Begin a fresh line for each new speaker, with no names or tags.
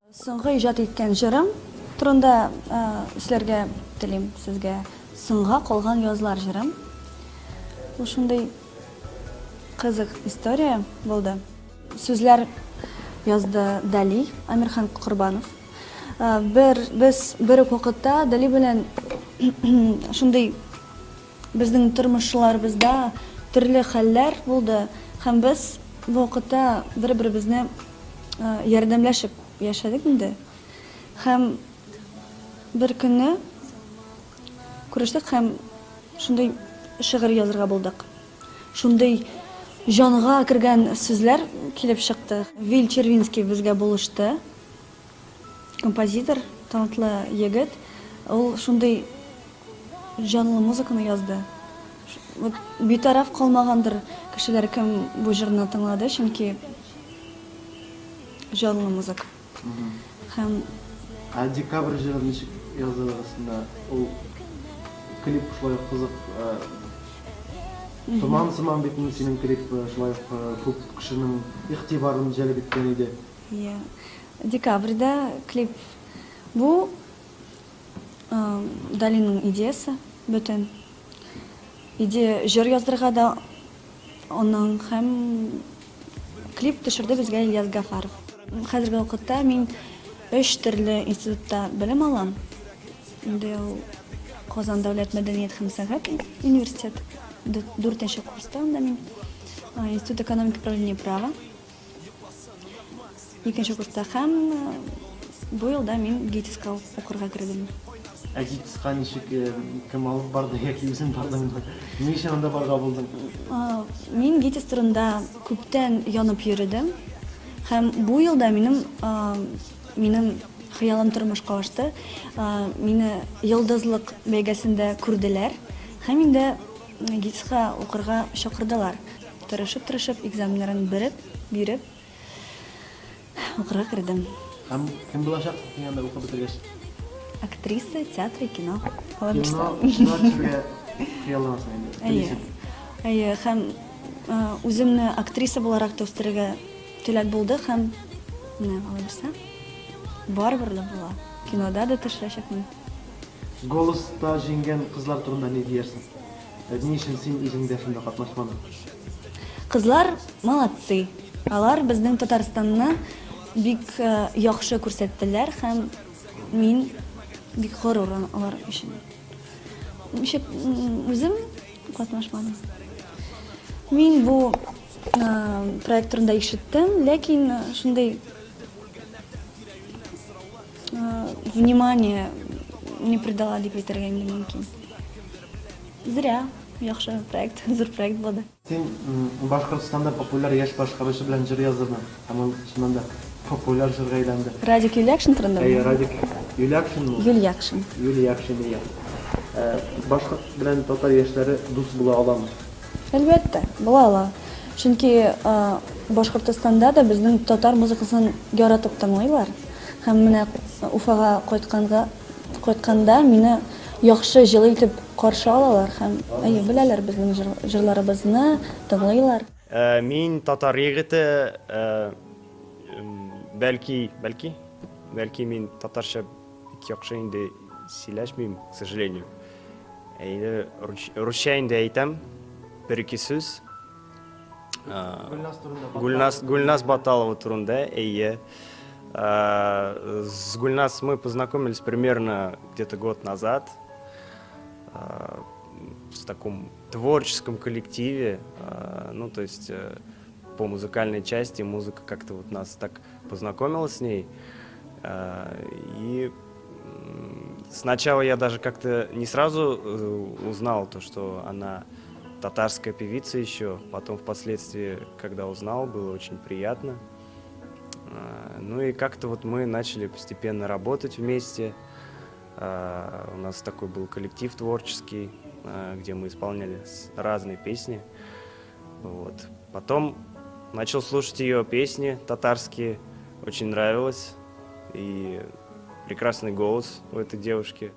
Соңгы иҗат иткән җырым турында сөйләргә телим сезгә. Соңга калган язлар җырым. Ул шундый кызык история булды. Сүзләр язды Дали, Амирхан Корбанов. Бер, без бер үк вакытта Дали белән шундый безнең тормышларыбызда төрле хәлләр булды һәм без бу вакытта бер-беребезне ярдәмләшеп яшәдек инде. Һәм бер көнне күрештек һәм шундый шигырь язырга булдык. Шундый җанга кергән сүзләр килеп чыкты. Виль Червинский безгә булышты. Композитор, талантлы егет. Ул шундый җанлы музыканы язды. Вот битараф калмагандыр кешеләр, кем бу җырны тыңлады, чөнки җанлы музыка. Һәм
Ә декабрь җырын ничек яздыгыз? Менә ул клип шулай ук кызык. Томан сыман бит инде синең клип шулай ук күп кешенең игътибарын җәлеп иткән иде.
Иә. Декабрьдә клип. Бу Далиның идеясы бөтен. Идея җыр яздырырга да аның һәм клип төшерде безгә Ильяс Гафаров. Хәзерге вакытта мин өч төрле институтта белем алам. Инде ул Казан дәүләт мәдәният һәм сәнгать университет, дүртенче курста анда мин. Институт экономики управления права. Икенче курста һәм бу елда мин ГИТИСка укырга кердем.
Ә ГИТИСка ничек, кем алып барды яки үзең бардыңмы? Ни өчен анда барырга булдың?
Мин ГИТИС турында күптән янып йөредем. Һәм бу елда минем минем хыялым тормышка ашты. Мине Йолдызлык бәйгесендә күрделәр һәм инде ГИТИСка укырга чакырдылар. Тырышып-тырышып экзаменнарын береп, биреп, укырга кердем.
Һәм кем булачаксың син анда укып бетергәч?
Актриса театра и кино.
Кино, кино төшерергә хыялланасың инде.
Әйе. Әйе, һәм үземне актриса буларак та үстерергә теләк булды һәм менә алай булса, барыбер дә була. Кинода да төшерәчәкмен.
Голос та җиңгән кызлар турында ни диярсең? Ә ни өчен син үзең дә шунда катнашмадың?
Кызлар молодцы. Алар безнең Татарстанны бик яхшы күрсәттеләр һәм мин бик горур алар өчен. Ничек үзем катнашмадым. Мин бу проект турында ишеттем, ләкин шундый внимание не придала дип әйтергә инде мөмкин. Зря. Яхшы проект, зур проект булды.
Син Башкортстанда популяр яшь башкаручы белән җыр яздырдың, һәм ул чыннан да популяр җырга әйләнде.
Радик Юльякшин турында?
Әйе, Радик Юльякшинмы?
Юльякшин.
Юльякшин, иә. Башкорт белән татар яшьләре дус була аламы?
Әлбәттә, була ала. Чөнки Башкортостанда да безнең татар музыкасын яратып тыңлыйлар. Һәм менә Уфага кайтканга Кайтканда мине яхшы, җылы итеп каршы алалар һәм, әйе, беләләр безнең җырларыбызны, тыңлыйлар.
Мин татар егете, бәлки, бәлки, бәлки мин татарча бик яхшы инде сөйләшмим, к сожалению. Ә инде русча инде әйтәм, бер-ике сүз.
Гөлназ турында.
Гөлназ, Гөлназ Баталова турында, әйе. С Гульназ мы познакомились примерно где-то год назад в таком творческом коллективе, ну, то есть по музыкальной части музыка как-то вот нас так познакомила с ней. И сначала я даже как-то не сразу узнал то, что она татарская певица еще. Потом впоследствии, когда узнал, было очень приятно. Ну и как-то вот мы начали постепенно работать вместе. У нас такой был коллектив творческий, где мы исполняли разные песни. Вот. Потом начал слушать ее песни татарские, очень нравилось. И прекрасный голос у этой девушки.